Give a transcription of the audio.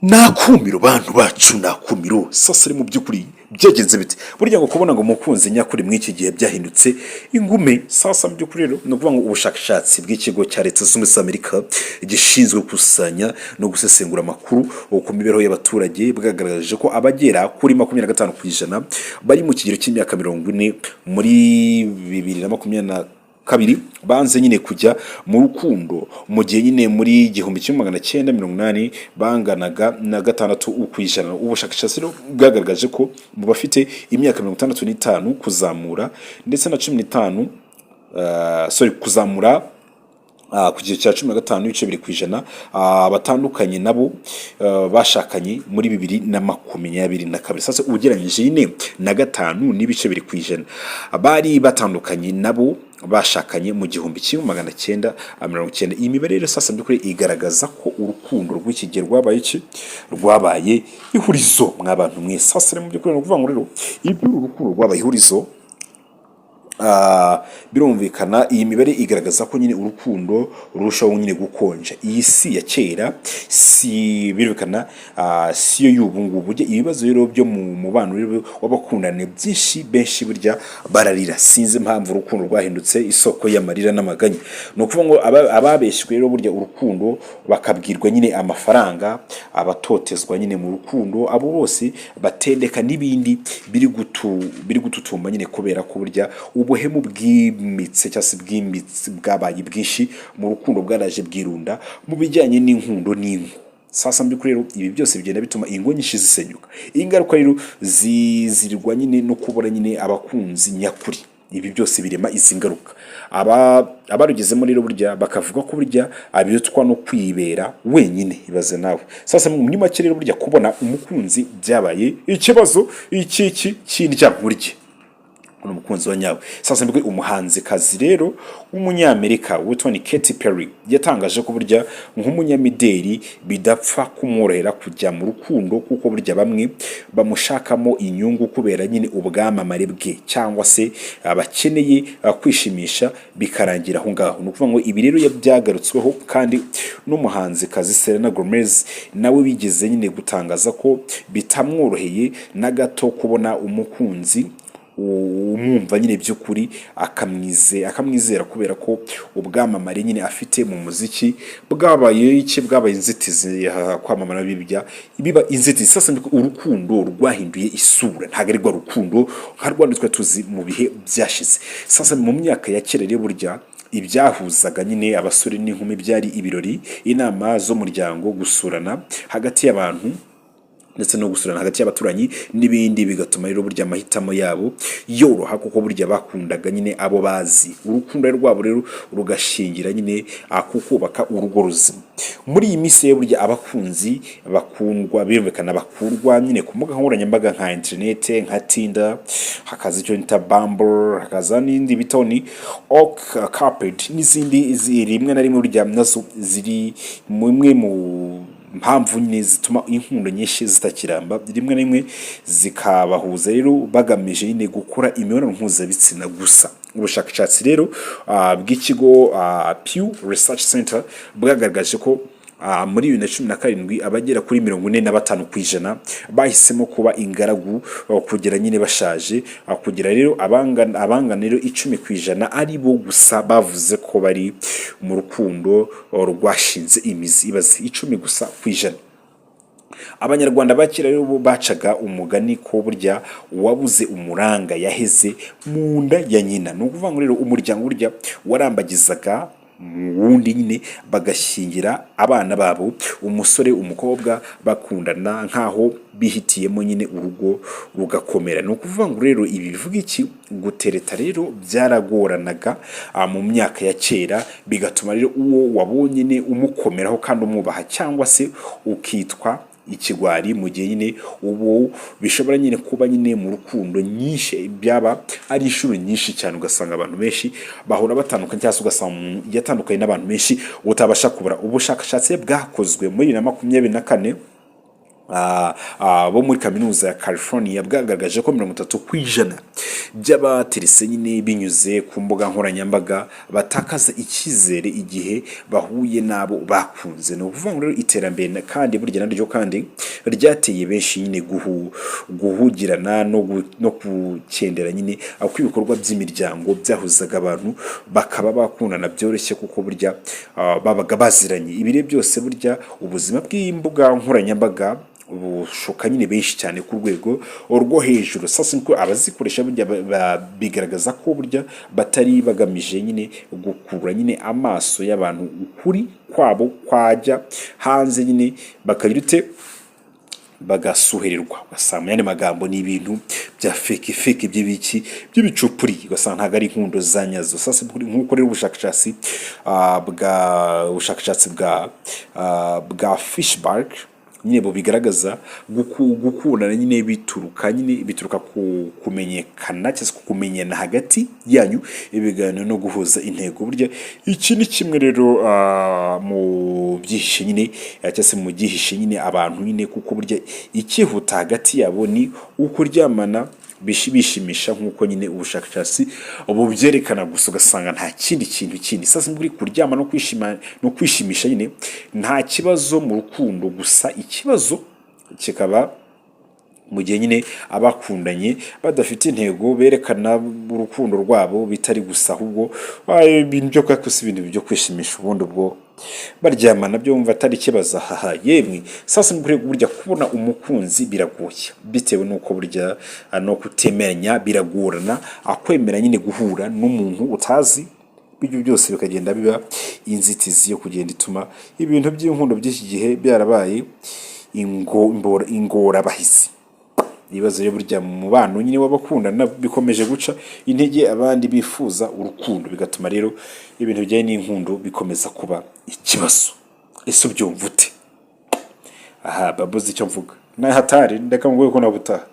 Nakumiro bantu bacu, nakumiro. Sasa mu by'ukuri byagenze bite? Burya ngo kubona ngo umukunzi nyakuri muri iki gihe byahindutse ingume. Sasa mu by'ukuri rero ni ukuvuga ngo ubushakashatsi bw'ikigo cya Leta Zunze Ubumwe za Amerika gishinzwe gukusanya no gusesengura amakuru ku mibereho y'abaturage bwagaragaje ko abagera kuri 25% bari mu kigero cy'imyaka 40 muri 2022 banze nyine kujya mu rukundo, mu gihe nyine muri 1980 banganaga na 6%. Ubushakashatsi rero bwagaragaje ko mu bafite imyaka 65 kuzamura ndetse na 15, sorry, kuzamura ku kigero cya 15.2%, batandukanye nabo bashakanye muri 2022. Sasa ugereranyije nyine na 5.2% bari batandukanye nabo bashakanye mu 1990. Iyi mibare rero sasa mu by'ukuri igaragaza ko urukundo rw'iki gihe rwabaye iki? Rwabaye ihurizo mwa bantu mwe. Sasa rero mu by'ukuri ni ukuvuga ngo rero iby'uru rukundo rwabaye ihurizo. Birumvikana iyi mibare igaragaza ko nyine urukundo rurushaho nyine gukonja. Iyi si ya kera, si birumvikana, si yo y'ubu ngubu. Burya ibibazo rero byo mu mubano rero w'abakundana byinshi, benshi burya bararira. Sinzi impamvu urukundo rwahindutse isoko y'amarira n'amaganya. Ni ukuvuga ngo ababeshywe rero burya urukundo, bakabwirwa nyine amafaranga, abatotezwa nyine mu rukundo, abo bose batendeka n'ibindi biri gututumba nyine, kubera ko burya ubuhemu bwimitse cyangwa se bwimbitse bwabaye bwinshi mu rukundo, bwaraje bwirunda mu bijyanye n'inkundo n'ingo. Sasa mu by'ukuri rero ibi byose bigenda bituma ingo nyinshi zisenyuka. Ingaruka rero zirirwa nyine no kubura nyine abakunzi nyakuri. Ibi byose birema izi ngaruka. Abarugezemo rero burya bakavuga ko burya abirutwa no kwibera wenyine. Ibaze nawe. Sasa muri make rero burya kubona umukunzi byabaye ikibazo iki cy'indyankurye, ni umukunzi wa nyawe. Sasa mbwe umuhanzikazi rero w'umunyamerika witwa ni Katy Perry yatangaje ko burya nk'umunyamideli bidapfa kumworohera kujya mu rukundo, kuko burya bamwe bamushakamo inyungu kubera nyine ubwamamare bwe, cyangwa se abakeneye kwishimisha bikarangira aho ngaho. Ni ukuvuga ngo ibi rero byagarutsweho kandi n'umuhanzikazi Selena Gomez, nawe bigeze nyine gutangaza ko bitamworoheye na gato kubona umukunzi umwumva nyine by'ukuri, akamwizera, kubera ko ubwamamare nyine afite mu muziki bwabaye iki? Bwabaye inzitizi. Kwamamara bibya biba inzitizi. Sasa niko urukundo rwahinduye isura, ntabwo ari rwa rukundo nka rwa rundi twari tuzi mu bihe byashize. Sasa mu myaka ya kera rero burya ibyahuzaga nyine abasore n'inkumi byari ibirori, inama z'umuryango, gusurana hagati y'abantu ndetse no gusurana hagati y'abaturanyi n'ibindi, bigatuma rero burya amahitamo yabo yoroha, kuko burya bakundaga nyine abo bazi. Urukundo rero rwabo rero rugashingira nyine ku kubaka urugo ruzima. Muri iyi minsi rero burya abakunzi bakundwa, birumvikana, bakurwa nyine ku mbuga nkoranyambaga nka interinete, nka Tinder, hakaza icyo bita Bumble, hakaza n'indi bita ni OkCupid n'izindi rimwe na rimwe burya nazo ziri mumwe mu mpamvu nyine zituma inkundo nyinshi zitakiramba. Rimwe na rimwe zikabahuza rero bagamije nyine gukora imibonano mpuzabitsina gusa. Ubushakashatsi rero bw'ikigo Pew Research Center bwagaragaje ko muri 2017 abagera kuri 45% bahisemo kuba ingaragu kugera nyine bashaje, kugira rero abangana rero 10% ari bo gusa bavuze ko bari mu rukundo rwashinze imizi. Ibaze, 10 gusa ku ijana. Abanyarwanda ba kera rero bo bacaga umugani ko burya uwabuze umuranga yaheze mu nda ya nyina. Ni ukuvuga ngo rero umuryango burya warambagizaga mu wundi nyine, bagashyingira abana babo, umusore umukobwa bakundana nk'aho bihitiyemo nyine, urugo rugakomera. Ni ukuvuga ngo rero ibi bivuga iki? Gutereta rero byaragoranaga mu myaka ya kera, bigatuma rero uwo wabonye nyine umukomeraho kandi umwubaha, cyangwa se ukitwa ikigwari, mu gihe nyine ubu bishobora nyine kuba nyine mu rukundo nyinshi byaba ari inshuro nyinshi cyane, ugasanga abantu benshi bahora batandukanye, cyangwa se ugasanga umuntu yatandukanye n'abantu benshi utabasha kubura. Ubushakashatsi bwakozwe muri 2024. Bo muri Kaminuza ya California bwagaragaje ko 30% by'abaterese nyine binyuze ku mbuga nkoranyambaga batakaza icyizere igihe bahuye n'abo bakunze. Ni ukuvuga ngo rero iterambere kandi burya naryo kandi ryateye benshi nyine guhugirana no gukendera nyine, aho ibikorwa by'imiryango byahuzaga abantu bakaba bakundana byoroshye, kuko burya babaga baziranye. Ibi rero byose, burya ubuzima bw'imbuga nkoranyambaga bushuka nyine benshi cyane ku rwego rwo hejuru. Sasa niko abazikoresha burya bigaragaza ko burya batari bagamije nyine gukurura nyine amaso y'abantu, ukuri kwabo kwajya hanze nyine bakagira ute? Bagasuherirwa. Ugasanga mu yandi magambo ni ibintu bya fake fake, by'ibiki, by'ibicupuri, ugasanga ntabwo ari inkundo za nyazo. Sasa nk'uko rero ubushakashatsi bwa Fishberg nyine bubigaragaza, gukundana nyine bituruka ku kumenyekana cyangwa se ku kumenyana hagati yanyu, ibiganiro no guhuza intego. Burya iki ni kimwe rero mu byihishe nyine, cyangwa se mu byihishe nyine abantu nyine, kuko burya ikihuta hagati yabo ni ukuryamana bishimisha, nk'uko nyine ubushakashatsi bubyerekana gusa, ugasanga nta kindi kintu kindi. Sasa muri kuryama no kwishima no kwishimisha nyine nta kibazo mu rukundo, gusa ikibazo kikaba mu gihe nyine abakundanye badafite intego, berekana urukundo rwabo bitari gusa ahubwo ibintu byo kwakosa, ibintu byo kwishimisha, ubundi ubwo baryamana byo wumva atari ikibazo. Haha yemwe, sasa muri burya kubona umukunzi biragoye, bitewe n'uko burya no kutemeranya biragorana, akwemera nyine guhura n'umuntu utazi, ibyo byose bikagenda biba inzitizi yo kugenda ituma ibintu by'inkundo by'iki gihe byarabaye ingorabahizi. Ibibazo rero burya mu mubano nyine w'abakundana bikomeje guca intege abandi bifuza urukundo, bigatuma rero ibintu bijyanye n'inkundo bikomeza kuba ikibazo. Ese ubyumva ute? Aha babuze icyo mvuga, nahatari, ndeka nguye ko nabutaha.